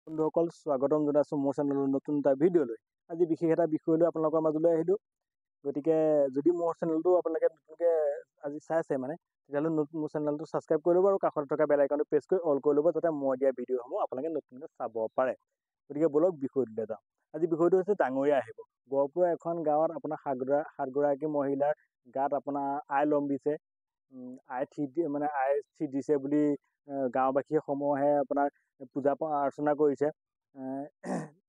বন্ধুসকল, স্বাগতম জনাইছোঁ মোৰ চেনেলৰ নতুন এটা ভিডিঅ'লৈ। আজি বিশেষ এটা বিষয় লৈ আপোনালোকৰ মাজলৈ আহিলোঁ। গতিকে যদি মোৰ চেনেলটো আপোনালোকে নতুনকৈ আজি চাইছে মানে, তেতিয়াহ'লে নতুন মোৰ চেনেলটো ছাবস্ক্ৰাইব কৰি ল'ব আৰু কাষত থকা বেল আইকনটো প্ৰেছ কৰি অল কৰি ল'ব, যাতে মই দিয়া ভিডিঅ'সমূহ আপোনালোকে নতুনকৈ চাব পাৰে। গতিকে ব'লক বিষয়টোলৈ যাওঁ। আজি বিষয়টো হৈছে ডাঙৰীয়া আহিব। গহপুৰৰ এখন গাঁৱত আপোনাৰ 7গৰাকী মহিলাৰ গাত আপোনাৰ আই লম্ভিছে, আই থি মানে আই থি দিছে বুলি গাঁওবাসীয়ে সমূহে আপোনাৰ পূজা অৰ্চনা কৰিছে।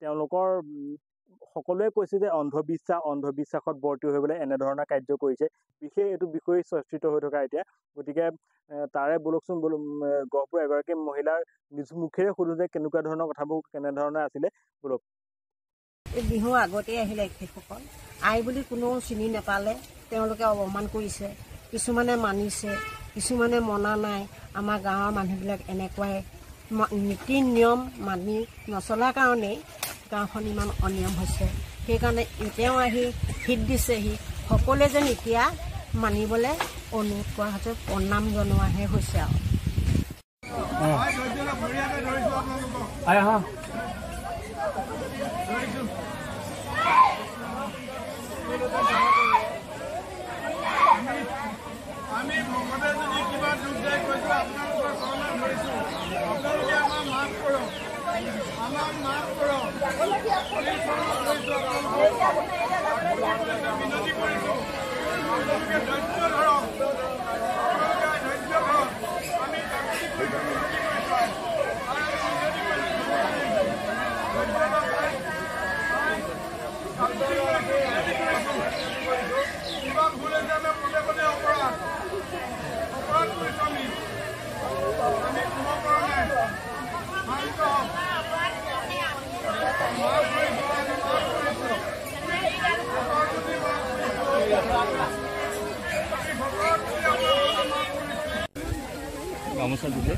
তেওঁলোকৰ সকলোৱে কৈছে যে অন্ধবিশ্বাসত বৰ্তি হৈ পেলাই এনেধৰণৰ কাৰ্য কৰিছে। বিশেষ এইটো বিষয় চৰ্চিত হৈ থকা এতিয়া। গতিকে তাৰে ব'লকচোন গহপুৰ এগৰাকী মহিলাৰ নিজ মুখেৰে সোধো যে কেনেকুৱা ধৰণৰ কথাবোৰ কেনেধৰণে আছিলে। ব'লক। এই বিহুৰ আগতেই আহিলে এখেতসকল। আই বুলি কোনেও চিনি নাপালে, তেওঁলোকে অপমান কৰিছে। কিছুমানে মানিছে, কিছুমানে মনা নাই। আমাৰ গাঁৱৰ মানুহবিলাক এনেকুৱাই নীতি নিয়ম মানি নচলাৰ কাৰণেই গাঁওখন ইমান অনিয়ম হৈছে। সেইকাৰণে তেওঁ আহি হিত দিছেহি, সকলোৱে যেন এতিয়া মানিবলৈ অনুৰোধ কৰা হৈছে, প্ৰণাম জনোৱাহে হৈছে। আৰু আমি ভকতে যদি কিবা দুখ দায় কৈছোঁ, আপোনালোকৰ চৰণত ধৰিছোঁ, আপোনালোকে আমাক মাফ কৰক, আমাক মাফ কৰক। ধৰিছোঁ আপোনালোকক বিনতি কৰিছোঁ, আপোনালোকে ধৈৰ্য ধৰক, আপোনালোকে ধৈৰ্য ধৰক। আমি কাকতি কৰিছোঁ, বিনতি কৰিছোঁ আৰু আমি বিনতি কৰিছোঁ, ধৈৰ্য ধৰক। কাকতি কৰিছোঁ, বিনতি কৰিছোঁ। কিবা ভুল হৈছে, আমাৰ পদে পদে অপৰাধ অপৰাধ কৰিছোঁ। আমি আমি ক'ব পৰা নাই। শান্ত হওক। মাফ কৰিছোঁ, আমি মাফ কৰিছোঁ, ভকত মাফ কৰিছোঁ। আমি ভকত আপোনালোকক মাফ কৰিছোঁ। গামোচা দিলে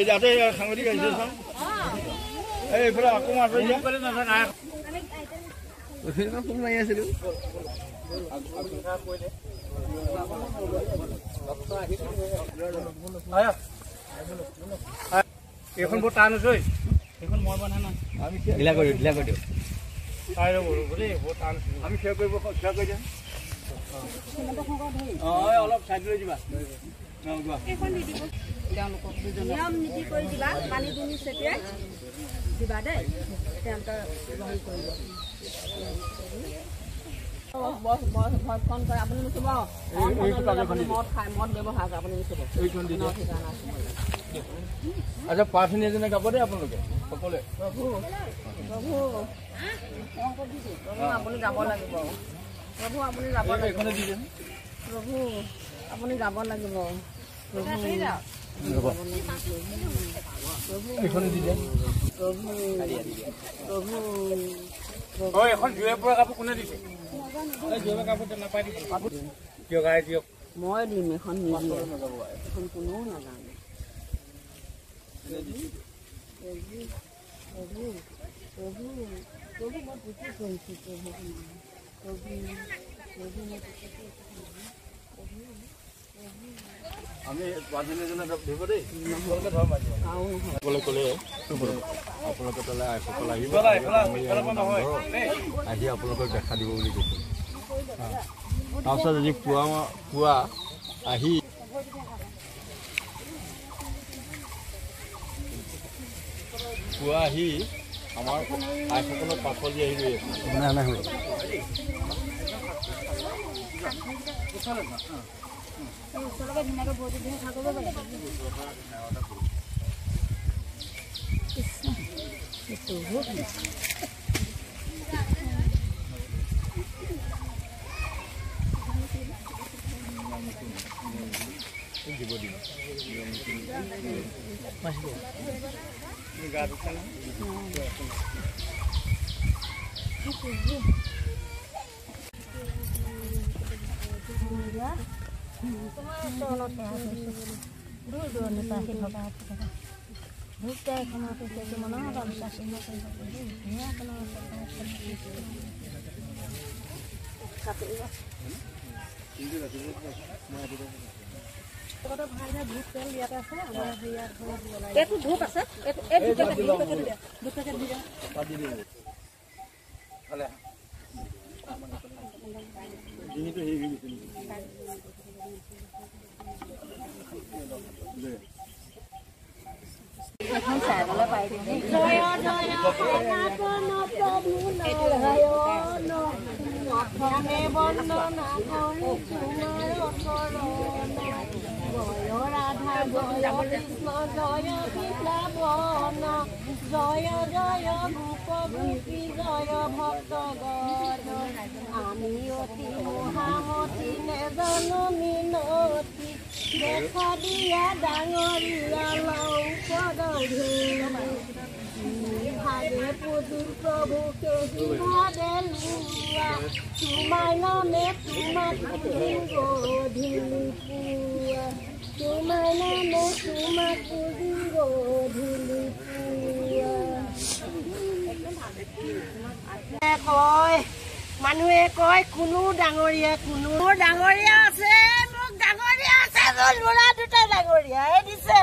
যাতে সাংবাদিক আহিছে। এই এইফালে আকৌ মাত দিয়া। ফোন মাৰি আছিলো। এইখন বৰ টান হৈছে। এইখন মই বন্ধা নাই। আমি ঢিলা কৰি দিওঁ, ঢিলা কৰি দিওঁ। চাই ৰ'ব দেই, বৰ টান। আমি থিয় কৰিব, থিয় কৰি দিম। অঁ, অলপ চাইড লৈ দিবা। তেওঁলোকক নিয়ম নীতি কৰি দিবা, পানী দুনি ছটিয়াই দিবা দেই। তেওঁলোকে গ্ৰহণ কৰিব। ভক্ষণ কৰে আপুনি নুচুব, মদ খায়, মদ ব্যৱহাৰ কৰে আপুনি নুচুব। আচ্ছা, প্ৰাৰ্থনী এজনে গাব দেই আপোনালোকে সকলোৱে। প্ৰভু, প্ৰভু, প্ৰভু, আপুনি যাব লাগিব। প্ৰভু, আপুনি যাব লাগিব। প্ৰভু, আপুনি যাব লাগিব। এইখনে দি দিয়া। প্ৰভু, প্ৰভু। অ, এখন জুয়ে পৰা কাপোৰ কোনে দিছে? জুয়ে কাপোৰ নাপাই দিব দিয়ক, আই দিয়ক। মই দিম এখন, নিদিয়ে এখন, কোনেও নাজানে। প্ৰভু, প্ৰভু, প্ৰভু, প্ৰভু, মই পুথি কৰিছোঁ। প্ৰভু, প্ৰভু, প্ৰভু, মই পুথি কৰিছোঁ। প্ৰভু, আমি প্ৰাৰ্থনী এজনে ধৰিব দেই। আপোনালোকে ধৰক। ক'লে ক'লে আপোনালোকে তালৈ আইসকল আহিব, আহি আপোনালোকক দেখা দিব বুলি কৈছে। তাৰপিছত আজি পুৱা পুৱা আহি পুৱা আহি আমাৰ আইসকলক পাচলি আহি ৰৈ আছে। নাই নাই। দিব দিব। তোমাৰ চৰণত সেৱা কৰিছোঁ। দূৰ দূৰণিৰ পৰা আহি থকা মানুহে কয় কোনো ডাঙৰীয়া কোনো ডাঙৰীয়া আছে, মোক ডাঙৰীয়া আছে, মোৰ ল'ৰা দুটা ডাঙৰীয়াই দিছে,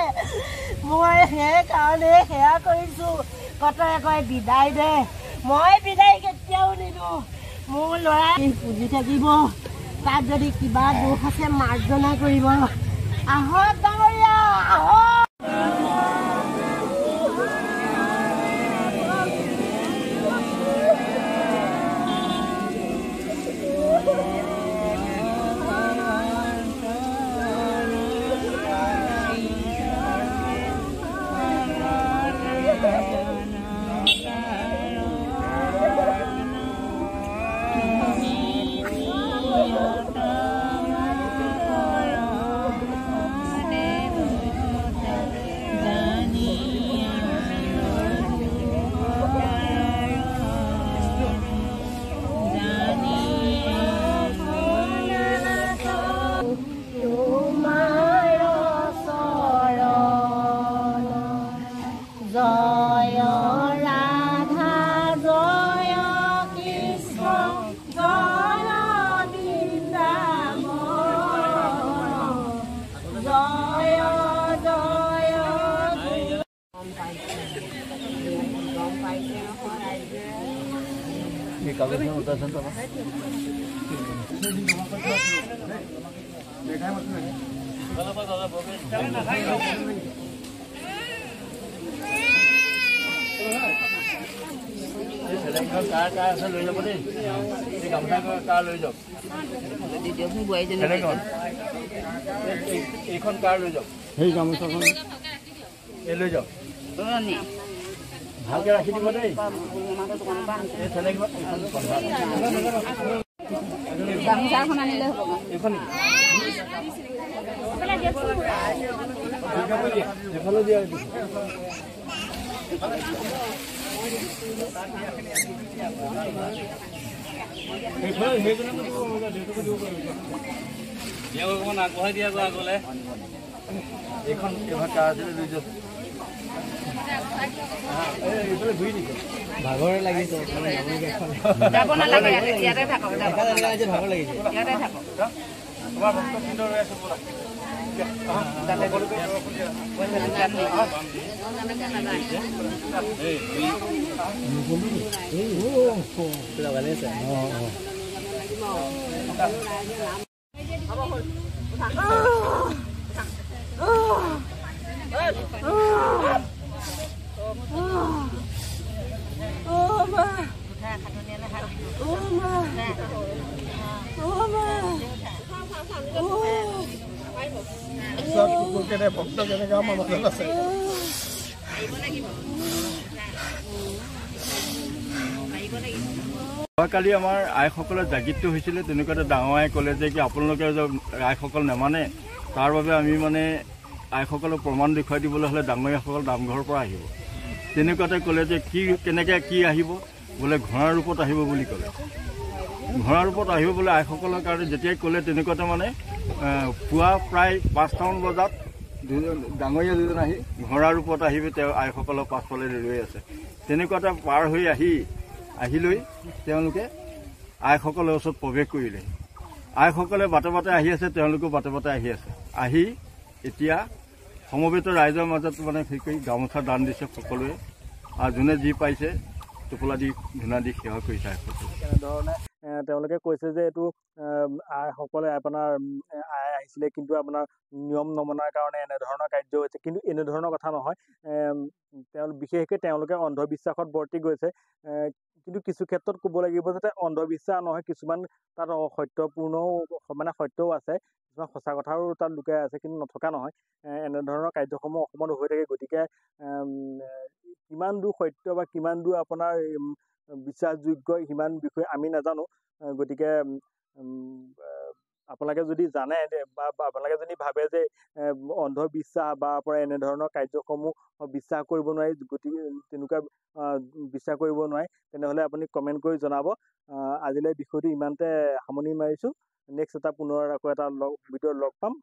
মই সেইকাৰণে সেয়া কৰিছো। কতয়ে কয় বিদায় দে, মই বিদায় কেতিয়াও নিদিওঁ। মোৰ ল'ৰা পুজি থাকিব, তাত যদি কিবা দোষ আছে মাৰ্জনা কৰিব। আহক ডাঙৰীয়া আহক। এইখন কাৰ লৈ যাওক, সেই গামোচাখন এই লৈ যাওক, ভালকে ৰাখি দিব দেই। অকণমান আগবঢ়াই দিয়া আগলে। এইখন এইখন কাৰ আছিলে লৈ যাওক। ভাগৰে লাগিছে, যাব নালাগে, ইয়াতে থাকক, ভাগৰ লাগিছে, ইয়াতে থাকক। তোমাৰ ভক্তবৃন্দ ৰৈ আছে, ব'লা। ভক্ত কেনেকে আমাৰ মাজত আছে। যোৱাকালি আমাৰ আইসকলৰ জাগৃত হৈছিলে, তেনেকুৱাতে ডাঙৰ আই ক'লে যে কি আপোনালোকে আইসকল নেমানে, তাৰ বাবে আমি মানে আইসকলক প্ৰমাণ দেখুৱাই দিবলৈ হ'লে ডাঙৰীয়াসকল নামঘৰৰ পৰা আহিব। তেনেকুৱাতে ক'লে যে কি কেনেকৈ কি আহিব, বোলে ঘোঁৰাৰ ৰূপত আহিব বুলি ক'লে। ঘোঁৰাৰ ৰূপত আহিব বোলে আইসকলৰ কাৰণে যেতিয়াই ক'লে, তেনেকুৱাতে মানে পুৱা প্ৰায় 5টামান বজাত দুজন ডাঙৰীয়া দুজন আহি ঘোঁৰাৰ ৰূপত আহি তেওঁ আইসকলৰ পাছফালে ৰৈ আছে। তেনেকুৱা এটা পাৰ হৈ আহি লৈ তেওঁলোকে আইসকলৰ ওচৰত প্ৰৱেশ কৰিলে। আইসকলে বাটে বাটে আহি আছে, তেওঁলোকেও বাটে বাটে আহি আছে। আহি এতিয়া সমবেত ৰাইজৰ মাজত মানে সেই কৰি গামোচা দান দিছে সকলোৱে, আৰু যোনে যি পাইছে টোপোলা দি ধূনা দি সেৱা কৰিছে আইসকলে। কেনেধৰণে তেওঁলোকে কৈছে যে এইটো আইসকলে আপোনাৰ আই আহিছিলে, কিন্তু আপোনাৰ নিয়ম নমনাৰ কাৰণে এনেধৰণৰ কাৰ্য হৈছে, কিন্তু এনেধৰণৰ কথা নহয়। তেওঁলোক বিশেষকৈ তেওঁলোকে অন্ধবিশ্বাসত বৰ্তি গৈছে, কিন্তু কিছু ক্ষেত্ৰত ক'ব লাগিব যাতে অন্ধবিশ্বাস নহয়, কিছুমান তাত সত্যপূৰ্ণও মানে সত্যও আছে, কিছুমান সঁচা কথাও তাত লুকাই আছে, কিন্তু নথকা নহয়। এনেধৰণৰ কাৰ্যসমূহ অসমত হৈ থাকে। গতিকে কিমান দূৰ সত্য বা কিমান দূৰ আপোনাৰ বিশ্বাসযোগ্য সিমান বিষয়ে আমি নাজানো। গতিকে আপোনালোকে যদি জানে বা আপোনালোকে যদি ভাবে যে অন্ধবিশ্বাস বা আপোনাৰ এনেধৰণৰ কাৰ্যসমূহ বিশ্বাস কৰিব নোৱাৰি, গতিকে তেনেকুৱা বিশ্বাস কৰিব নোৱাৰে, তেনেহ'লে আপুনি কমেণ্ট কৰি জনাব। আজিলৈ বিষয়টো ইমানতে সামৰণি মাৰিছোঁ। নেক্সট এটা পুনৰ আকৌ এটা লগ ভিডিঅ'ত লগ পাম।